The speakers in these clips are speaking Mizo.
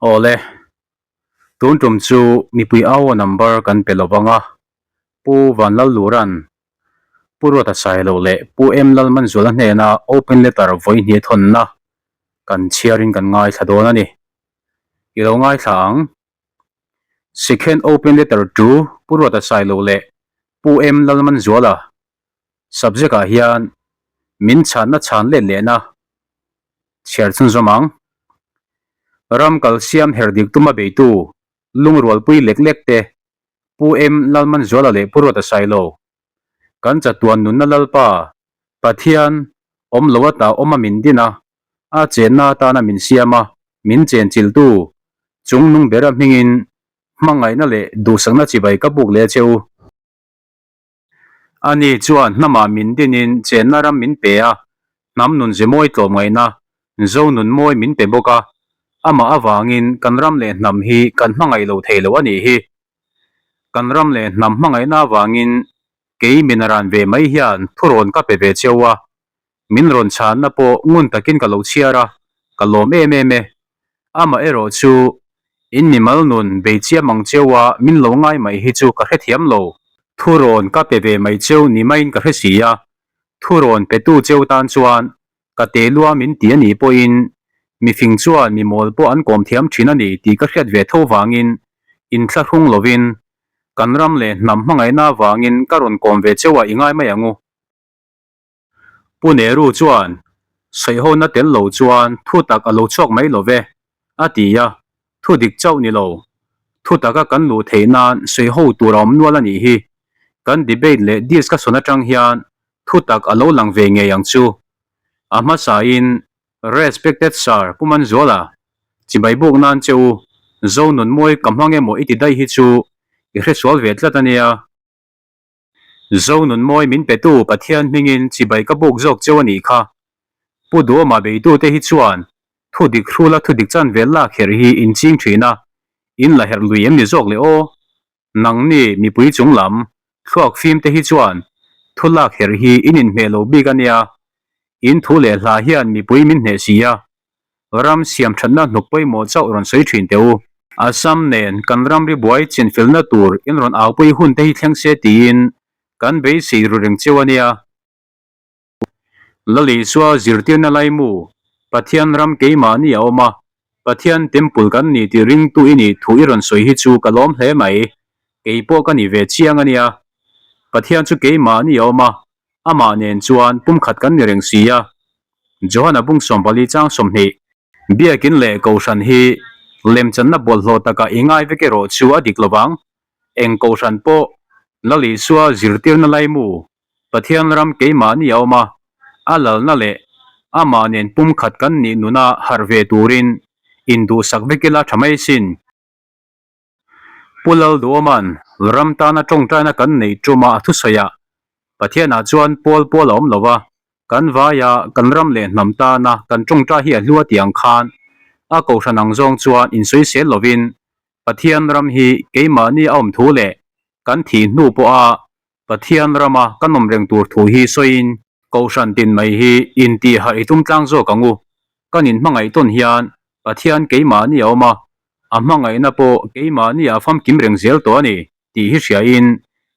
Awle, tun tum chu mipui au number kan pe lovang a, Pu Vanlallura'n Pu Ruata Sailo leh Pu M Lalmanzuala hnena open letter vawi hnih thawnna kan chhiarin kan ngaithla dawn a ni. I lo ngaithla ang. Second open letter to Pu Ruata Sailo leh Pu M Lalmanzuala subject ah hian min chhanna chhan let lehna chhiar chhunzawm ang. Ram kal siam her dik tuma beitu lungrualpui lek lek te Pu M Lalmanzuala leh Pu Ruata Sailo kan chatuan nunna Lalpa Pathian awm lo ata awma min din a, a chenna atana min siam a, min chenchiltu chungnung bera hmingin hmangaihna leh duhsakna chibai ka buk leh che u. Ani chuan hnamah min dinin chenna ram min pe a, hnam nun ze mawi tlawmngaihna, Zo nun mawi min pe bawk a, amah avangin kan ram leh hnam hi kan hmangaih lo thei lo a nih hi. Kan ram leh hnam hmangaihna avangin kei min ran ve mai hian thurawn ka pe ve cheu a, min rawn chhanna pawh ngun takin ka lo chhiar a, ka lawm em em e. Amaherawh chu in mimal nun bei chiam ang cheu a min lo ngai mai hi chu ka hrethiam lo. Thurawn ka pe ve mai cheu ni maiin ka hre si a, thurawn petu cheu tan chuan ka te lua min ti a nih pawhin mifing chuan mi mawl pawh an kawm thiam thin a ni tih ka hriat ve tho vangin inthlahrung lovin kan ram leh hnam hmangaihna vangin ka rawn kawm ve cheu a i ngai mai ang u. Pu Nehru chuan, Saihawna tel lo chuan thu tak a lo chhuak mai lo ve, a ti a, thu dik chauh ni lo. Thu taka kan luh theih nan sawiho tur a awm nual a nih hi. Kan debate leh discussion atang hian thu tak a lo lang ve ngei ang chu. A hmasain Respected Sir Pu Manzuala, chibai buk nan che u, Zonunmawi ka hmang emaw i ti daih hi chu i hresual ve tlat a nia. Zonunmawi min petu Pathian hmingin chibai ka buk zawk cheu a nih kha. Pu Duhawma beitute hi chuan thu dik hrula thu dik chan vel lak herh hi in ching thin a, in la herh lui em ni zawk le aw? Nangni mipui chung lam thluak fim te hi chuan thu lak herh hi in inhmeh lo bik a nia, in thu leh hla hian mipui min hneh si a, Ram siam thatna hnuk pawimawh chauh rawn sawi thin teh u. Assam nen kan ramri buai chinfilna tur in rawn aupui hun te hi thleng se tiin kan beisei ru reng cheu a nia. Lalisua zirtirna laimu, Pathian ram keimahni a awm a, Pathian temple kan ni tih ringtu i nih thu i rawn sawi hi chu ka lawm hle mai. Kei pawh ka ni ve chiang a nia. Pathian chu keimahni a awm a, Amah nen chuan pumkhat kan ni reng si a. Johana bung 40 chang 20. Biakin leh Kohhran hi lemchanna bawlhhlawh takah i ngai vek erawh chu a dik lovang. Eng Kohhran pawh Lal Isua zirtirna laimu, Pathian ram keimahni a awm a, a lalna leh amah nen pumkhat kan nih nuna harh ve turin induhsak vek ila tha mai sin. Pu Lalduhawma'n ram tana tawngtaina kan neih ṭuma a thusawiah Pathianah chuan pawl pawl a awm lo va, kan vaia kan ram leh hnam tana kan tawngtai hi a hlu a tih ang khan a kohhran ang zawng chuan insawisel lovin Pathian ram hi keimahni a awm thu leh kan thih hnu pawha Pathian rama kan awm reng tur thu hi sawiin kohhran tin mai hi intihharh i tum tlang zawk ang u. Kan inhmangaih tawn hian Pathian keimahni a awm a, a hmangaihna pawh keimahni a famkim reng zel tawh a ni tih hi hriain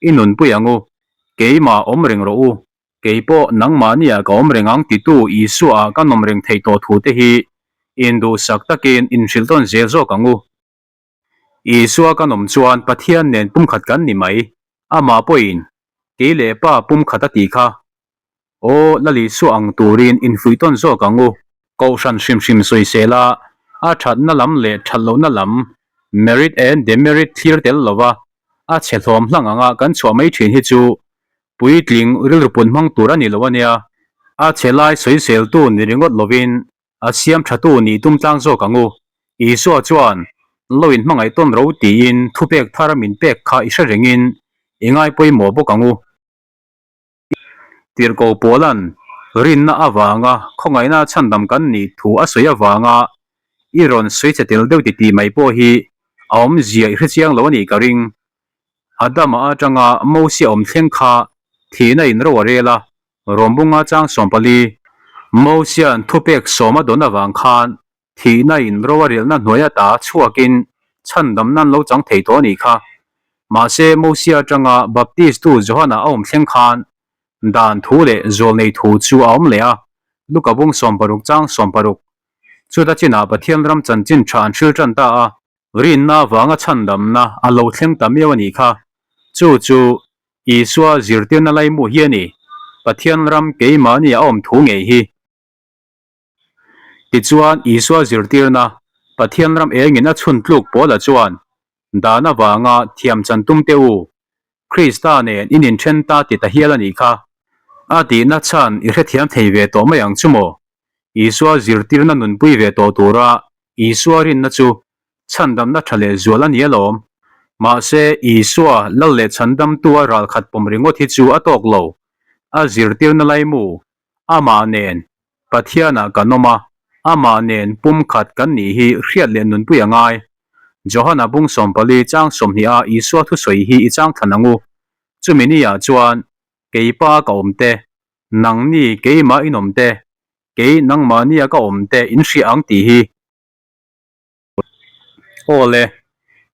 i nunpui ang u. Keimah awm reng rawh u, kei pawh nangmahniah ka awm reng ang titu Isua ah kan awm reng theih tawh thu te hi induhsak takin inhrilh tawn zel zawk ang u. Isua kan awm chuan Pathian nen pumkhat kan ni mai, amah pawhin kei leh Pa pumkhat a tih kha. Aw, Lal Isua ang turin infuih tawn zawk ang u. Kohhran hrim hrim sawisel a, a thatna lam leh that lohna lam, merit and demerit thlir tel lova a chhe hlawm hlang anga kan chhuah mai thin hi chu puitling rilru pun hmang tur a ni lo a nia. A chhe lai sawiseltu ni ringawt lovin A siam thatu nih tum tlang zawk ang u. Isua chuan, Lo in hmangaih tawn ro tiin thupek thar min pek kha i hre rengin i ngai pawimawh bawk ang u. Tirhko Paula'n rinna avanga khawngaihna chhandam kan nih thu a sawi avanga i rawn sawi che tel deuh titih mai pawh hi a awmzia i hrechiang lo a nih ka ring. Adama atanga Mosia awm thleng kha thihna in ro a rel a, Rawmbunga chang 14, Mosia'n thupek sawm a dawn avang khan Thihna in ro a rilna hnuai ata chhuakin chhandamna an lo chang thei tawh a nih kha. Mahse, Mosia atanga Baptistu Johana a awm thleng khan dan thu leh zawlnei thu chu a awm leh a, Luka bung 60 chang 60. Chuta chinah Pathian ram chanchin tha an hril tan ta a. Rinna avanga chhandamna a lo thleng ta miau a nih kha. Chu chu Isua zirtirna laimu hi a ni. Pathian ram keimahni a awm thu ngei hi. Tichuan, Isua zirtirna, Pathian ram engin a chhun tluk Paula chuan, Dan avanga thiam chan tum teh u, Krista nen in inthen ta ti ta hial a nih kha. A tihna chhan i hrethiam thei ve tawh mai ang chu maw? Isua zirtirna nunpui ve tawh tura Isua rinna chu chhandamna tha leh zual a ni alawm. Mahse, Isua lal leh chhandamtu a ralkhat pawm ringawt hi chu a tawk lo. A zirtirna laimu Amah nen Pathianah kan awm a, amah nen pumkhat kan nih hi hriat leh nunpui a ngai. Johana bung 14 chang 20 a Isua thusawi hi i chang thlan ang u. Chumi ni ah chuan, Kei pa ka awm te, nangni keimah in awm te, kei nangmahnia ka awm te in hria ang tih hi. Aw le,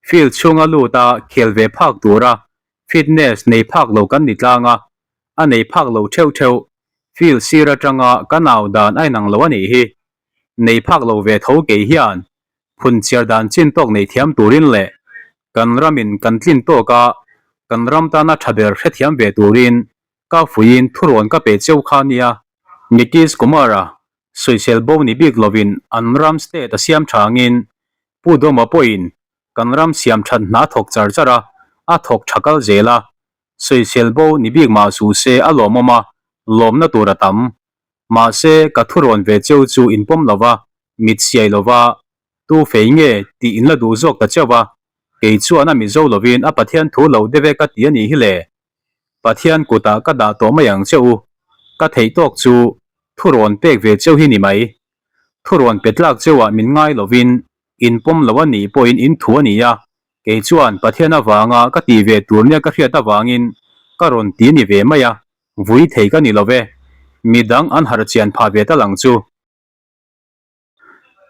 field chhunga lut a khel ve phak tura fitness nei phak lo kan ni tlang a, a nei phak lo theuh theuh, field sir atanga kan au dan a inang lo a nih hi. Nei phak lo ve tho kei hian phun chhiar dan chin tawk nei thiam turin leh kan ramin kan tlin tawk a kan ram tana tha ber hrethiam ve turin ka fuiin thurawn ka pe cheu kha nia. Nitish Kumar-a Sawisel bo ni bik lovin an ram state a siam tha angin Pu Dawma pawhin kan ram siam that hna thawk char char a, a thawk tha kal zel a. Sawisel bo ni bik mah suh se a lawmawm a, lawmna tur a tam. Mahse ka thurawn ve cheu chu in pawm lova, mit siai lova, tu fei nge tih in la duh zawk ta cheu a, kei chuan a Mizo lovin a Pathian thu lo deuh e ka ti a nih hi le. Pathian kutah ka dah tawh mai ang che u, ka theih tawk chu thurawn pek ve cheu hi ni mai. Thurawn pe tlak cheuah min ngai lovin in pawm lo a nih pawhin in thu a ni a, kei chuan Pathian avanga ka tih ve tur nia ka hriat avangin ka rawn ti ni ve mai a, vui thei ka ni lo ve. Midang an harh chian phah ve tal ang chu.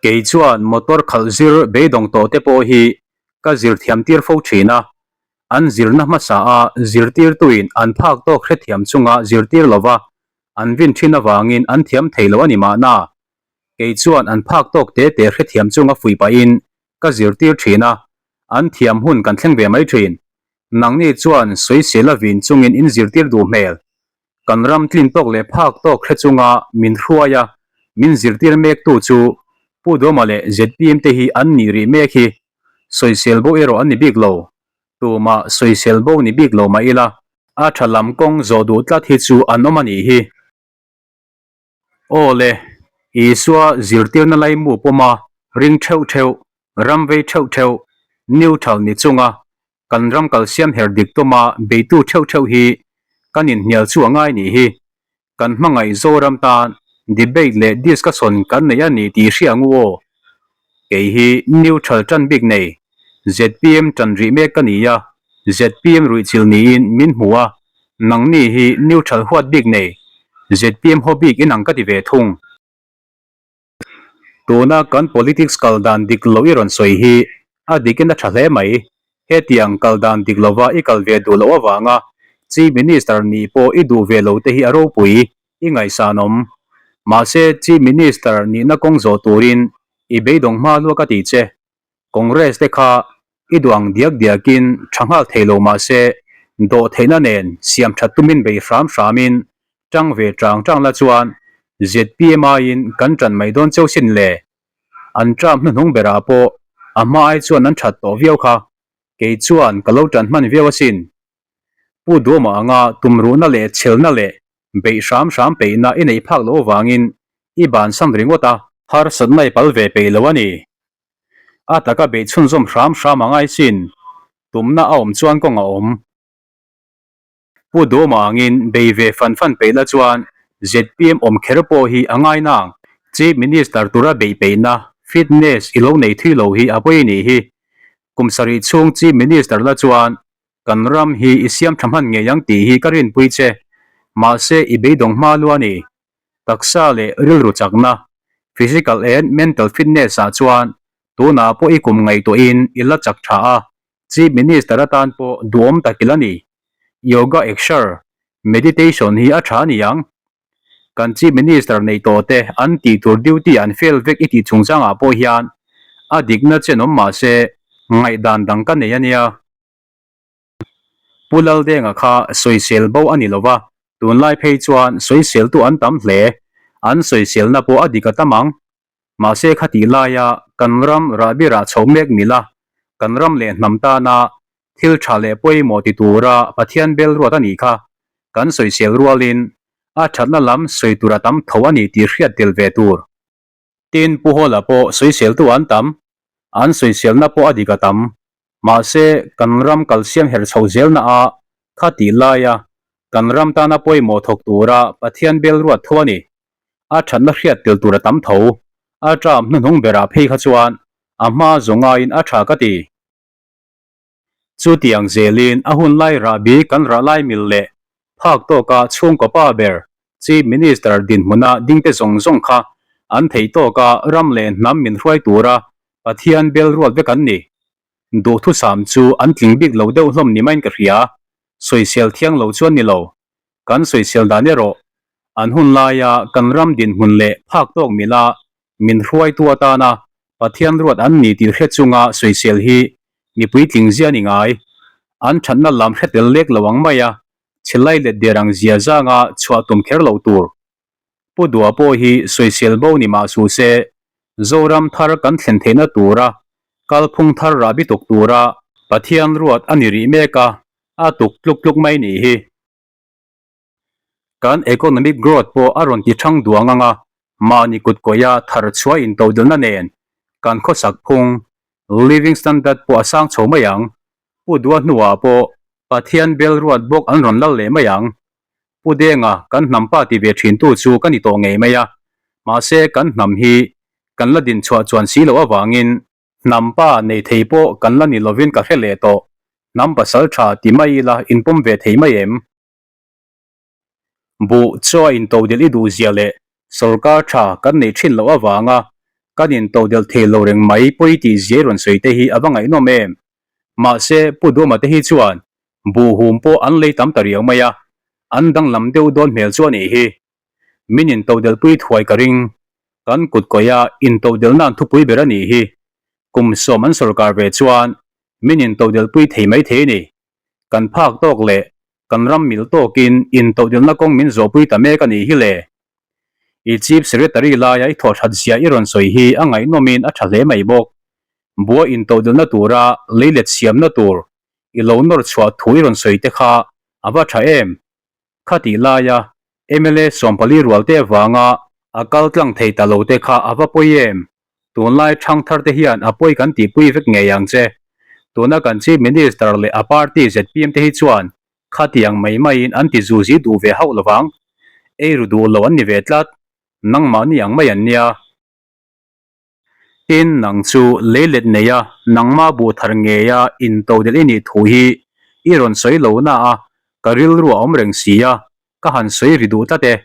Kei chuan motor khalh zir beidawng tawh te pawh hi ka zir thiam tir fo thin a, an zirna hmasa a zirtirtuin an phak tawk hrethiam chunga zirtir lova an vin thin avangin an thiam thei lo a ni mahna. Kei chuan an phak tawk te te hrethiam chunga fuih pahin ka zirtir thin a, an thiam hun kan thleng ve mai thin. Nangni chuan sawisel a vin chungin in zirtir duh hmel. Kan ram tlin tawk leh phak tawk hre chunga min hruai a, min zirtir mektu chu Pu Duama leh zpm te hi an nih rih mek hi. Sawisel bo erawh an ni bik lo. Tumah sawisel bo ni bik lo mah ila, a tha lam kawng zawh duh tlat hi chu an awm a nih hi. Aw le, Isua zirtirna laimu pawma ring theuh theuh, ram vei theuh theuh, neutral ni chunga kan ram kalsiam her dik tawma beitu theuh theuh hi kan inhnial chu a ngai nih hi. Kan hmangaih Zoram tan debate leh discussion kan nei a ni tih hria ngu aw. Kei hi neutral tan bik nei, zpm tan rih mek ka ni a, zpm ruihchilh niin min hmu a, nangni hi neutral huat bik nei, zpm haw bik inang ka ti ve thung. Tuna kan politics kal dan dik lo i rawn sawi hi a dikin a tha hle mai. Hetiang kal dan dik lova i kal ve duh loh avanga Chief Minister nih pawh i duh ve lo te hi a ropui i ngaihsanawm. Mahse Chief Minister nihna kawng zawh turin i beidawng hma lua ka ti che. Congress te kha i duh ang diak diakin tha nghal thei lo mahse dawh theihna nen siam that tumin bei hram hramin tang ve tang tang la chuan zpm aiin kan tan mai dawn cheu sin le. An term hnuhnung berah pawh a hma ai chuan an that tawh viau kha. Kei chuan ka lo tan hman viau asin. Pu Duama anga tumruhna leh chhelna leh beih hram hram peihna i neih phak loh avangin i bansan ringawt a. Harsatna i pal ve peih lo a ni. A taka beih chhunzawm hram hram a ngai sin. Tumna a awm chuan kawng a awm. Pu Duama angin bei ve fan fan peih la chuan zpm awm kher pawh hi a ngai nang. Chief Minister tura beih peihna, fitness, i lo nei thui lo hi a pawi nih hi. Kum sarih chhung Chief Minister la chuan kan ram hi i siam tha hman ngei ang tih hi ka rinpui che. Mahse i beidawng hma lua ni. Taksa leh rilru chakna, Physical and mental fitness ah chuan tunah pawh i kum ngaihtuahin i la chak tha a, Chief Minister atan pawh duhawm tak i la ni. Yoga exer, meditation hi a tha a ni ang. Kan Chief Minister neih tawh te an tih tur duty an fail vek i tih chungchangah pawh hian a dikna chen awm mah se ngaihdan dang ka nei a nia. Pu Laldenga kha sawisel bo a ni lova, tunlai phei chuan sawiseltu an tam hle, an sawiselna pawh a dik a tam ang. Mahse khatih laia kan ram rahbirah chho mek mila kan ram leh hnam tana thil tha leh pawimawh ti tura Pathian bel ruat a nih kha kan sawisel rualin a thatna lam sawi tur a tam tho a ni tih hriat tel ve tur. Tin, Pu Hawla pawh sawiseltu an tam, an sawiselna pawh a dik a tam. Mahse, kan ram kalsiam her chho zelna a kha tih laia kan ram tana pawimawh thawk tura Pathian bel ruat tho a ni. A thatna hriat tel tur a tam tho. A term hnuhnung berah phei kha chuan a hma zawngaiin a tha ka ti. Chutiang zelin a hun lai rahbi kan rah lai mil leh phak tawka chhungkaw pa ber Chief Minister dinhmuna dingte zawng zawng kha an theih tawka ram leh hnam min hruai tura Pathian bel ruat vek an ni. Duhthusam chu an tling bik lo deuh hlawm ni maiin ka hria. Sawisel thiang lo chuan ni lo. Kan sawisel dan erawh an hun laia kan ram dinhmun leh phak tawk mila min hruaitu atana Pathian ruat an ni tih hre chunga sawisel hi mipui tling zia ni ngai. An thatna lam hre tel lek lo ang maia chhilai let der ang zia zanga chhuah tum kher loh tur. Pu Dua pawh hi sawisel bo ni mah suh se, Zoram thar kan thlen theihna tura kalphung thar rahbi tuk tura Pathian ruat a ni rih mek a, a tuk tluk tluk mai nih hi. Kan economic growth pawh a rawn ti thang duang ang a, mahni kut kawia thar chhuah intodelhna nen kan khawsak phung, living standard, pawh a sang chho mai ang. Pu Dua hnuah pawh Pathian bel ruat bawk an rawn lal leh mai ang. Pu Denga kan hnam pa ti ve thintu chu ka ni tawh ngei mai a, mahse kan hnam hi kan la dinchhuah chuan si loh avangin Hnam pa nei thei pawh kan la ni lovin ka hre leh tawh. Hnam pasal tha ti mai ila inpawm ve thei mai em? Buh chaw a intodelh i duh zia leh sawrkar tha kan neih thin loh avanga kan intodelh thei lo reng mai pawi tih zia i rawn sawi te hi a va ngaihnawm em? Mahse, Pu Duama te hi chuan buh hum pawh an lei tam ta riau mai a, an danglam deuh dawn hmel chu a nih hi. Min intodelhpui thuai ka ring. Kan kut kawia intodelhna an thupui ber a nih hi. Kum sawm an sawrkar ve chuan min intodelhpui thei mai thei a ni. Kan phak tawk leh kan ram mil tawkin intodelhna kawng min zawhpui ta mek a nih hi le. I Chief Secretary laia i thawhṭhat zia i rawn sawi hi a ngaihnawmin a ṭha hle mai bawk. Bua intodelhna tura leilet siamna tur i lo nawr chhuah thu i rawn sawi te kha a va ṭha em? Khatih laia mla sawmpali rualte avanga a kal tlang thei ta lo te kha a va pawi em? Tunlai thangthar te hian a pawi kan tihpui vek ngei ang che. Tuna kan Chief Minister leh a party zpm te hi chuan khatiang mai maiin an ti zuzi duh ve hauh lovang. Eiru duh lo an ni ve tlat. Nangmahni ang mai an nia. Tin, nang chu leilet neia nangmah buh thar ngeia intodelh i nih thu hi i rawn sawi lo na a, ka rilru a awm reng si a, ka han sawi ri duh tlat e.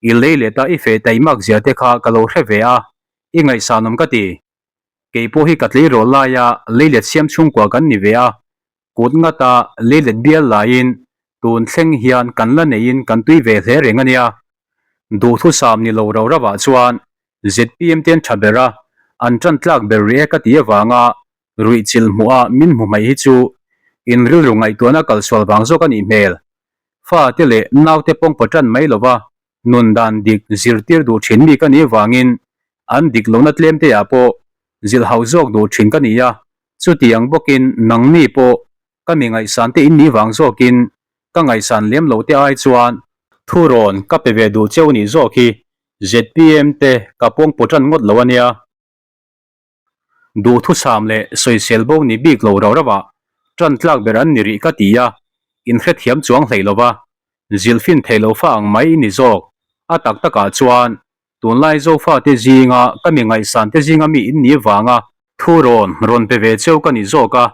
I leileta i feh taihmak zia te kha ka lo hre ve a, i ngaihsanawm ka ti. Kei pawh hi ka tleirawl laia leilet siam chhungkua kan ni ve a, kut ngata leilet bial laiin tun thleng hian kan la neiin kan tui ve hle reng a nia. Duhthusam ni lo rau rauah chuan zpm te an tha ber a, an tan tlak ber rih e ka ti avanga ruih chilh hmuh a min hmu hmaih hi chu in rilru ngaihtuahna kalsual vang zawk a nih hmel. Fate leh naute pawngpaw tan mai lova nun dan dik zirtir duh thin mi ka nih vangin an dik lohna tlem te ah pawh zilh hauh zawk duh thin ka ni a, chutiang bawkin nangni pawh ka mi ngaihsan te in nih vang zawkin ka ngaihsan lem loh te ai chuan thu rawn ka pe ve duh cheu nih zawk hi zpm te ka pawngpaw tan ngawt lo a nia. Duhthusam leh sawisel bo ni bik lo rau rauh ah tan tlak ber an ni rih ka ti a, inhrethiam chuang hlei lo va, zilhfin thei lo fa ang mai i ni zawk. A tak takah chuan tunlai Zofate zinga ka mi ngaihsan te zinga mi in ni vanga thu rawn rawn pe ve cheu ka ni zawk a,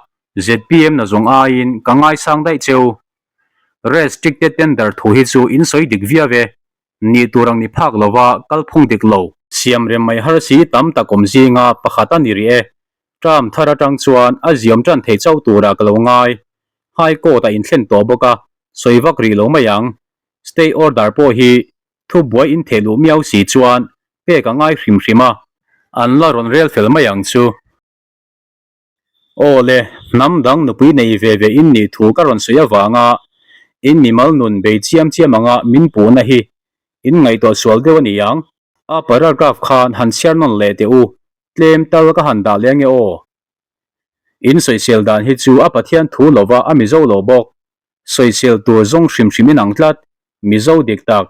zpm na zawng aiin ka ngaisang daih cheu. Restricted tender thu hi chu in sawi dik viau e, Nih tur ang ni phak lova kalphung dik lo. Siam rem mai har si tam tak awm zinga pakhat a ni rih e. Term thar atang chuan a ziam tan thei chauh turah ka lo ngai. High Court a inthlen tawh bawk a, sawi vak rih lo mai ang. Stay order pawh hi thubuai intheh luh miau si chuan pek a ngai hrim hrim a, an la rawn rel fel mai ang chu. Aw le, hnam dang nupui nei ve ve in nih thu ka rawn sawi avanga in mimal nun bei chiam chiam anga min puhna hi in ngaihtuah sual deuh a ni ang. A paragraph khan han chhiar nawn leh teh u, tlem tal ka han dah leh ange aw. In sawisel dan hi chu a Pathian thu lova a Mizo lo bawk. Sawisel tur zawng hrim hrim in ang tlat, Mizo dik tak,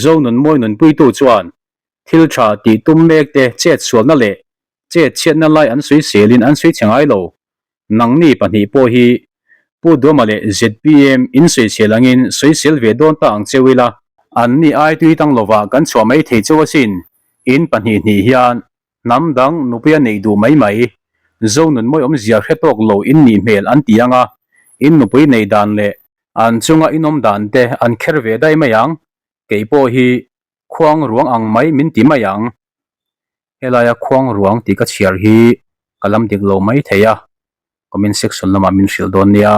Zo nun mawi nunpuitu chuan thil tha tih tum mek te chet sualna leh chet chhiatna lai an sawiselin an sawi chhe ngai lo. Nangni pahnih pawh hi Pu Duama leh zpm in sawisel angin sawisel ve dawn ta ang cheu ila, anni ai tui tang lovah kan chhuah mai thei cheu asin, in pahnih hnih hian Hnam dang nupuia neih duh mai mai, Zo nun mawi awmzia hre tawk lo in nih hmel an ti ang a, in nupui nei dan leh an chunga in awm dan te an kher ve daih mai ang, kei pawh hi khuang ruang ang mai min ti mai ang. Helaia khuang ruang tih ka chhiar hi ka lam dik lo mai thei a, comment section lamah min hrilh dawn nia.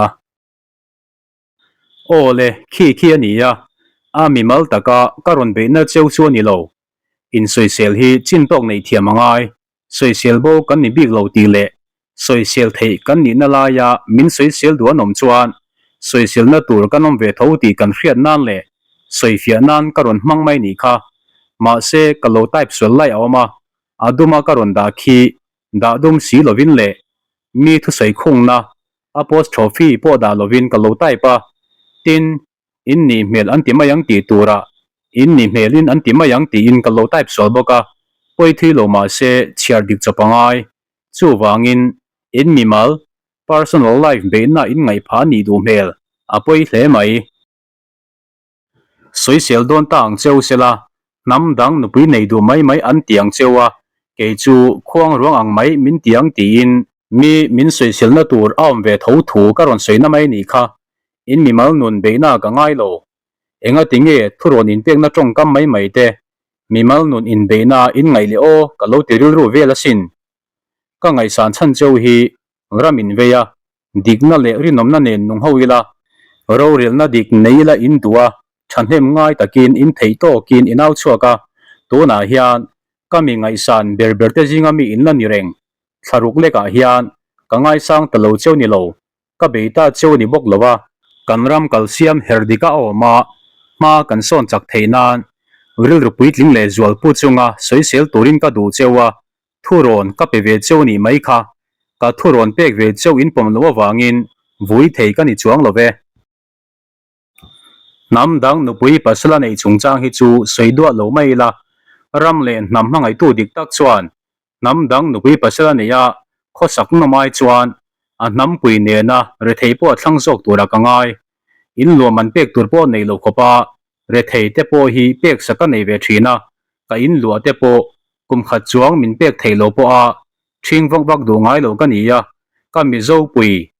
Aw le, khi khi a ni a, a mimal taka ka rawn beihna cheu chu a ni lo. Insawisel hi chin tawk neih thiam a ngai, sawisel bo kan ni bik lo tih leh sawisel theih kan nihna laia min sawisel duh an awm chuan sawiselna tur kan awm ve tho tih kan hriat nan leh sawifiah nan ka rawn hmang mai nih kha. Mahse, ka lo type sual lai a awm a, a duma ka rawn dah khi dah dum si lovin leh mi thusawi khungna Apostrophe pawh dah lovin ka lo type a, tin, in nih hmel an ti mai ang tih turah in nih hmelin an ti mai ang tiin ka lo type sual bawk a, pawi thui lo mah se chhiar dik chawp a ngai. Chuvangin, in mimal, personal life beihna in ngaihpha nih duh hmel a pawi hle mai. Sawisel dawn ta ang cheu sela, hnam dang nupui nei duh mai mai an ti ang cheu a, kei chu khuang ruang ang mai min ti ang tiin mi min sawiselna tur a awm ve tho thu ka rawn sawina mai nih kha, in mimal nun beihna ka ngai lo. Engati nge thurawn inpekna tawngkam mai mai te, mimal nun inbeihna in ngaih leh aw ka lo ti rilru vel asin. Ka ngaihsan chhan cheu hi ram in vei a, dikna leh rinawmna nen nung ho ila, rorelna dik nei ila in duh a, thahnem ngai takin in theih tawkin i nau chhuak a, tunah hian ka mi ngaihsan ber ber te zinga mi in la ni reng, thlaruk lekah hian ka ngaisang ta lo cheu ni lo, ka bei ta cheu ni bawk lo a, kan ram kalsiam her dik a awm a, hma kan sawn chak theih nan rilru puitling leh zualpu chunga sawisel turin ka duh cheu a, Thurawn ka pe ve cheu nih mai kha, ka thurawn pek ve cheu in pawm loh avangin vui thei ka ni chuang lo ve. Hnam dang nupui pasal a neih chungchang hi chu sawi duah lo mai ila, ram leh hnam hmangaihtu dik tak chuan hnam dang nupui pasal a neih a khawsak nawm ai chuan a hnampui nena rethei pawh a thlang zawk turah ka ngai. In luam an pek tur pawh neih loh khawpa rethei te pawh hi pek sak ka nei ve thin a, ka in luah te pawh kum khat chuang min pek theih lo pawh a ṭhing vak vak duh ngai lo ka ni a, ka Mizo pui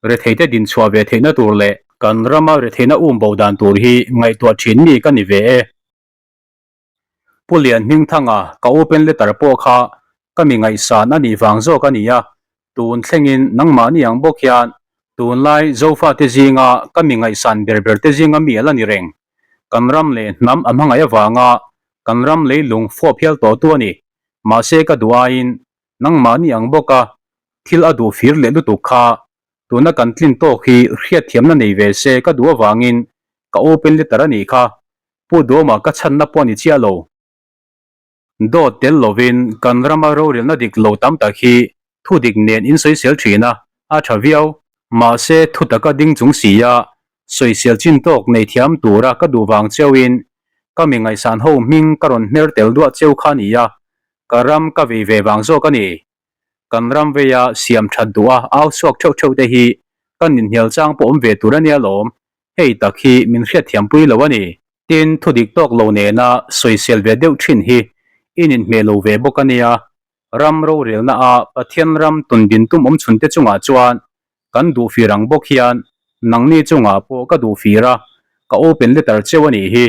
rethei te din chhuah ve theihna tur leh kan rama retheihna um bo dan tur hi ngaihtuah ṭhin mi ka ni ve e. Pu Lian Hmingthanga ka open letter pawh kha ka mi ngaihsan a nih vang zawk a ni a, tun thlengin nangmahni ang bawk hian tunlai Zofate zinga ka mi ngaihsan ber ber te zinga mi a la ni reng. Kan ram leh hnam a hmangaih avanga kan ram leilung fawp hial tawh tu a ni. Mahse ka duh aiin nangmahni ang bawka thil a duh fir leh lutuk kha tuna kan tlin tawk hi hriatthiamna nei ve se ka duh avangin ka open letter a nih kha. Pu Duama ka chhanna pawh a ni chiah lo. Dawt tel lovin kan rama rorelna dik lo tam tak hi thu dik nen in sawisel thin a, a tha viau. Mahse thu taka ding chung si a, sawisel chin tawk nei thiam tura ka duh vang cheuhin ka mi ngaihsan ho hming ka rawn hmer tel duah cheu kha a ni a, ka ram ka vei ve vang zawk a ni. Kan ram veia siam that duh a au chhuak theuh theuh te hi kan inhnial chang pawh awm ve tur a nia lawm. Hei tak hi min hriatthiampui lo a ni. Tin, thu dik tawk lo nena sawisel ve deuh thin hi in inhmeh lo ve bawk a nia. Ram rorelna a Pathian ram tun din tum awm chhunte chungah chuan kan duh fir ang bawk hian nangni chungah pawh ka duh fir a, ka open letter cheu a nih hi.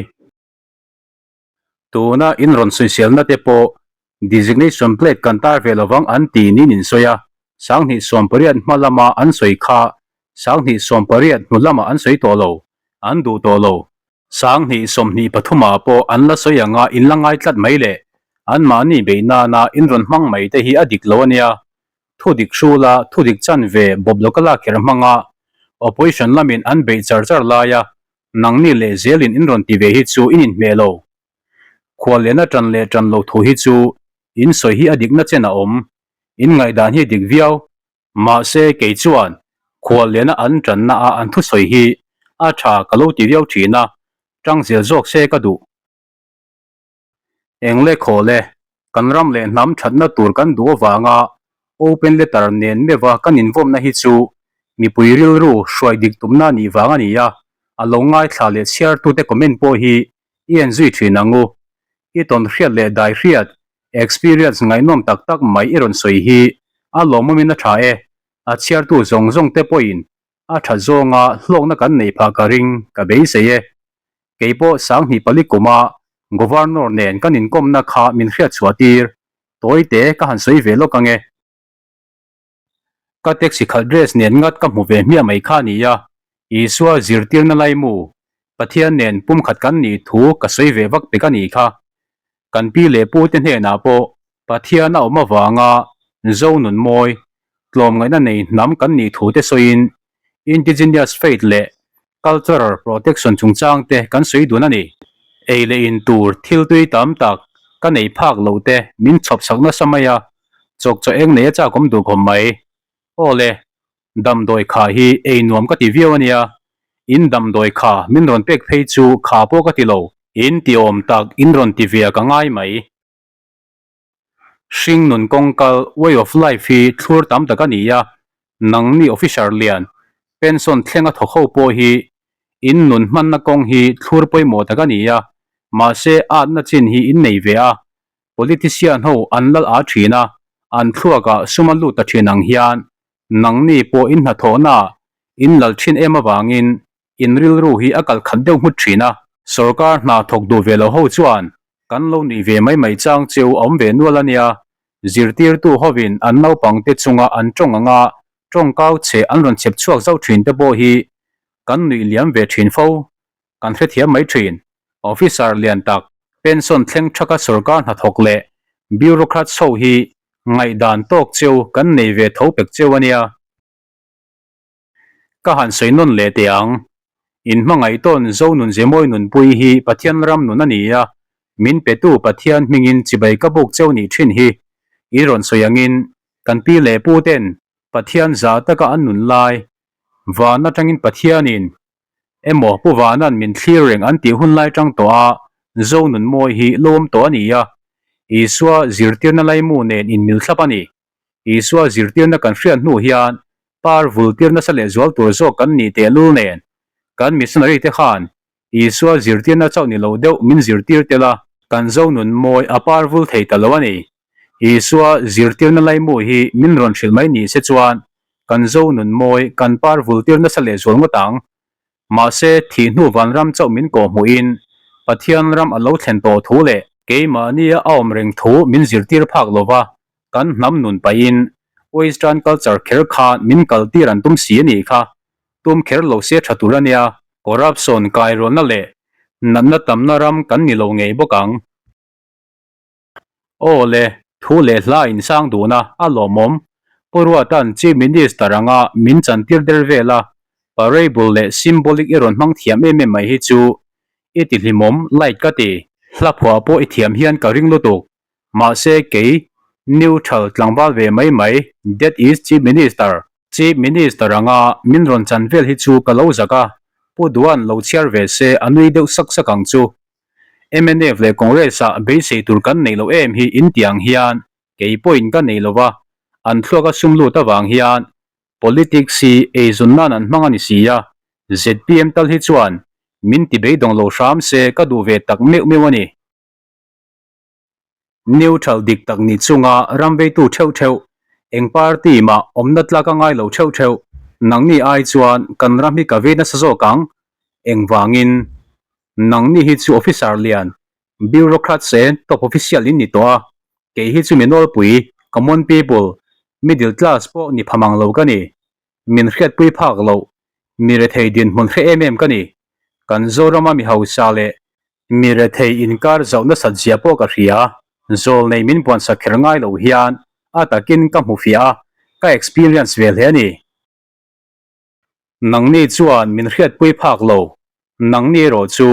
Tuna in rawn sawiselna te pawh. Designation plate kan tar ve lovang an ti niin in sawi a, 2018 hma lama an sawi kha 2018 hnu lamah an sawi tawh lo, an duh tawh lo. 2023 ah pawh an la sawi anga in la ngai tlat mai le, anmahni beih nana in rawn hmang mai te hi a dik lo a nia. Thu dik hrula thu dik chanve bawp lo ka lak kher hmanga opposition lamin an beih char char laia nangni leh zelin in rawn ti ve hi chu in inhmeh lo. Khuallian a ṭan leh ṭan lo thu hi chu in sawi hi a dikna chen a awm. In ngaihdan hi a dik viau. Mahse kei chuan khualliana an ṭanna a an thusawi hi a ṭha ka lo ti viau ṭhin a, ṭang zel zawk se ka duh. Eng le khawl e, kan ram leh hnam ṭhatna tur kan duh avanga open letter nen meuha kan invawmna hi chu mipui rilru hruai dik tumna nih vang a ni a, a lo ngaithla leh chhiartute comment pawh hi i en zui thin ang u. I tawn hriat leh dai hriat, experience ngaihnawm tak tak mai i rawn sawi hi a lawmawmin a tha e, a chhiartu zawng zawng te pawhin a tha zawnga hlawkna kan neih phah ka ring ka beisei e. Kei pawh 2004 kuma Governor nen kan inkawmna kha min hriatchhuah tir, tawite ka han sawi ve lawk ange. Ka taxi khalh dress nen ngat ka hmu ve hmiah mai kha nia, Isua zirtirna laimu, Pathian nen pumkhat kan nih thu ka sawi ve vak pek a nih kha. Kan pi leh pu te hnenah pawh Pathian a awm avanga Zo nun mawi, tlawmngaihna nei hnam kan nih thu te sawiin Indigenous faith leh Cultural protection chungchang te kan sawi dun a ni. Ei leh in tur thil tui tam tak ka nei phak loh te min chhawp chak nasa mai a, chawk chaw eng nei a chak awm duh khawp mai. Aw le, damdawi kha hi ei nuam ka ti viau a nia, in damdawi kha min rawn pek phei chu kha pawh ka ti lo. In ti awm tak in rawn ti ve a ka ngai mai. Hring nun kawngkal, way of life, hi thlur tam tak a ni a, nangni officer lian, pension thlenga thawk ho pawh hi in nun hmanna kawng hi thlur pawimawh tak a ni a, mahse atna chin hi in nei ve a, politician ho an lal a thin a, an thluakah sum a lut ta thin ang hian nangni pawh in hnathawhnaah in lal thin em avangin In rilru hi a kal khat deuh nghut thin a, sorkar hna thawk duh ve lo ho chuan kan lo nuih ve mai mai chang cheu a awm ve nual a nia. Zirtirtu hovin an naupangte chunga an tawng anga tawngkau che an rawn chhep chhuak zauh thin te pawh hi kan nuih liam ve thin fo. Kan hrethiam mai thin. Officer lian tak, pension thleng thaka sorkar hnathawk leh bureaucrats ho hi ngaihdan tawk cheu kan nei ve tho pek cheu a nia. Ka han sawi nawn leh teh ang. In hmangaih tawn Zo nun Zemawi nunpui hi Pathian ram nun a ni a, min petu Pathian hmingin chibai ka buk cheu nih thin hi. I rawn sawi angin kan pi leh pu ten Pathian zah taka an nun lai van atangin Pathianin emaw Pu Vanan min thlir reng an tih hun lai tang tawh a Zo nun mawi hi lo awm tawh a ni a, Isua zirtirna laimu nen inmil thlap a ni. Isua zirtirna kan hriat hnu hian par vultir nasa leh zual tur zawk kan nih tehlul nen, kan missionary te khan Isua zirtirna chauh ni lo deuh min zirtir tel a, kan zo nun mawi a par vul thei ta lo a ni. Isua zirtirna laimu hi min rawn hrilh mai ni se chuan kan zo nun mawi kan par vultir nasa leh zual ngawt ang. Mahse, thih hnu vanram chauh min kawh hmuhin Pathian ram a lo thlen tawh thu leh keimahnia a awm reng thu min zirtir phak lo va, kan hnam nun pahin Western culture kher kha min kaltir an tum si a nih kha, tum kher lo se tha tur a nia. Corruption kairualna leh natna tamna ram kan ni lo ngei bawk ang. Aw le, thu leh hla insang dun a, a lawmawm. Pu Ruata'n Chief Minister anga min chantir der vel a, parable leh symbolic i rawn hmang thiam em em mai hi chu i ti hlimawm like ka ti. Hla phuah pawh i thiam hian ka ring lutuk. Mahse kei neutral tlangval ve mai mai, that is Chief Minister. Chief Minister anga min rawn chan vel hi chu ka lo zak a, Pu Duan lo chhiar ve se a nui deuh sak sak ang chu. Mnf leh Congress ah beisei tur kan nei lo em hi in ti ang hian kei pawhin ka nei lo va, an thluak a sum lut avang hian politics hi eizawn nan an hmang a ni si a, zpm tal hi chuan min ti beidawng lo hram se ka duh ve tak meuh meuh a ni. Neutral dik tak ni chunga ram veitu theuh theuh, eng party mah awmna tlak a ngai lo theuh theuh, nangni ai chuan kan ram hi ka vei nasa zawk ang, engvangin nangni hi chu officer lian, bureaucrats e top official in ni tawh a, Kei hi chu mi nawlpui, common people, middle class pawh ni pha mang lo ka ni. Min hriatpui phak loh, mi rethei dinhmun hre em em ka ni. Kan Zorama mi hausa leh mi rethei inkar zauh nasat zia pawh ka hria. Zawlnei min buansak kher ngai lo hian a takin ka hmu fiah a, ka experience ve hle a ni. Nangni chuan min hriatpui phak lo. Nangni erawh chu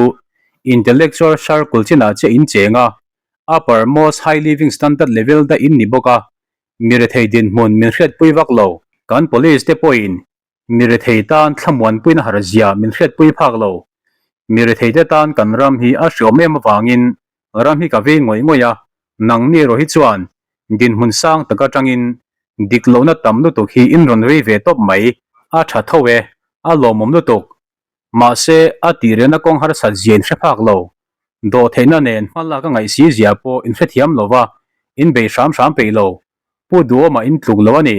intellectual circle chinah chiah in cheng a, upper most high living standard level dah in ni bawk a, mi rethei dinhmun min hriatpui vak lo. Kan police te pawhin mi rethei tan thlamuanpuina har zia min hriatpui phak lo. Mi rethei te tan kan ram hi a hriawm em avangin ram hi ka vei ngawih ngawih a, nangni erawh hi chuan dinhmun sang tak atangin dik lohna tam lutuk hi in rawn rei ve tawp mai, a tha tho e, a lawmawm lutuk. Mahse, a tih rehna kawng harsat zia in hre phak lo. Dawhtheihna nen hma lak a ngaih si zia pawh in hrethiam lo va, in bei hram hram peih lo. Pu Duhawma in tluk lo a ni.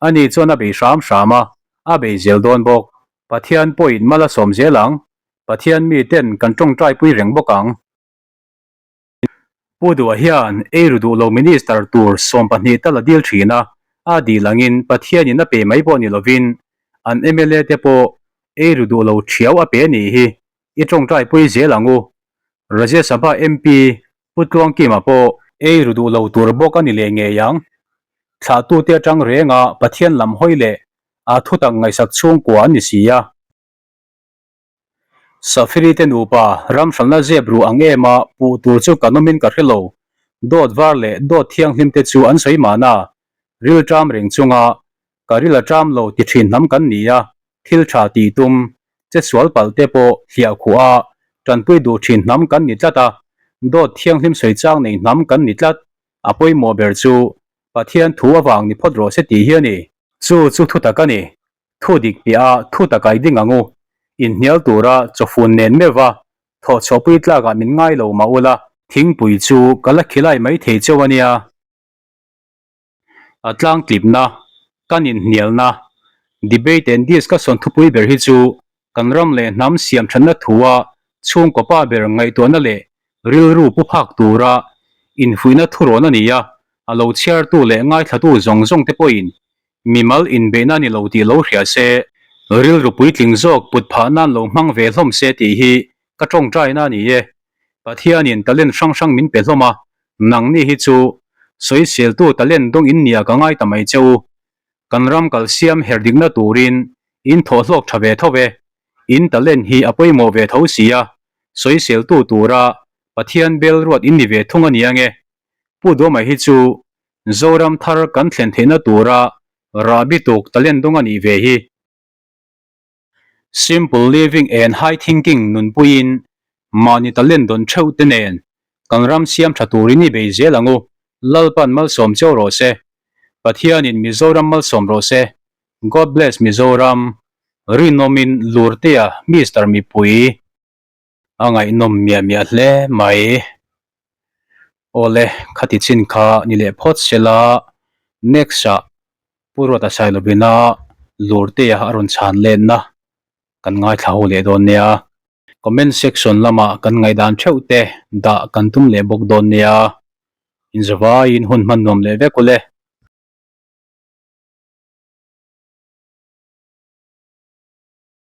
Ani chuan a bei hram hram a, a bei zel dawn bawk. Pathian pawhin mal a sawm zel ang. Pathian miten kan tawngtai pui reng bawk ang. Pu Duha hian ei ru duh lo Minister tur 12 tal a dil thin a, a dil angin Pathianin a pe mai pawh ni lovin an mla te pawh ei ru duh lo thiau a pe a nih hi i tawngtai pui zel ang u. Rajya Sabha MP Pu Tluangkima pawh ei ru duh lo tur bawk a ni leh ngei ang. Thlahtute atang renga Pathian lam hawi leh a thutak ngaihsak chhungkua an ni si a. Safiri te nupa ramhralna zep ruh ang em a puh tur chu kan awmin ka hre lo. Dawt var leh dawt thianghlim te chu an sawi mahna. Ril ṭam reng chunga ka ril a ṭam lo ti ṭhin hnam kan ni a, thil ṭha tih tum, che sual palh te pawh hliah khuh a, ṭanpui duh ṭhin hnam kan ni tlat a, dawt thianghlim sawi chang nei hnam kan ni tlat. A pawimawh ber chu Pathian thu avang ni phawt rawh se tih hi a ni. Chu chu thutak a ni. Thu dik piah a thu tak ai ding ang u. Inhnial tura chawfun nen meuh va thawh chhuahpui tlakah min ngai lo mah ula. Thingpui chu ka la khilai mai thei cheu a nia. A tlangtlipna, kan inhnialna, debate and discussion thupui ber hi chu kan ram leh hnam siam thatna thua chhungkaw pa ber ngaihtuahna leh rilru pu phak tura infuihna thurawn a ni a, a lo chhiartu leh ngaithlatu zawng zawng te pawhin Mimal inbeihna ni lo tih lo hria se, rilru puitling zawk put phah nan lo hmang ve hlawm se tih hi ka tawngtaina a ni e. Pathianin talent hrang hrang min pe hlawm a, nangni hi chu sawiseltu talent dawng in nia ka ngai ta mai che u. Kan ram kal siam her dikna turin in thawh hlawk tha ve tho e. In talent hi a pawimawh ve tho si a, sawiseltu tura Pathian bel ruat in ni ve thung a ni ange. Pu Duama hi chu Zoram thar kan thlen theihna tura rahbi tuk talent dawng a nih ve hi. Simple living and high thinking nunpuiin mahni talent dawn theuh te nen kan ram siam tha turin i bei zel ang u. Lalpan malsawm cheu rawh se. Pathianin Mizoram malsawm rawh se. God bless Mizoram. Rinawmin Lurtea Mister Mipui. A ngaihnawm miah miah hle mai. Awle, khati chin kha ni leh phawt sela next ah Pu Ruata Sailovina Lurtea a rawn chhan lenna kan ngaithla ho leh dawn nia. Comment section lamah kan ngaihdan theuh te dah kan tum leh bawk dawn nia. Inzavaiin hun hman nuam leh vek ule.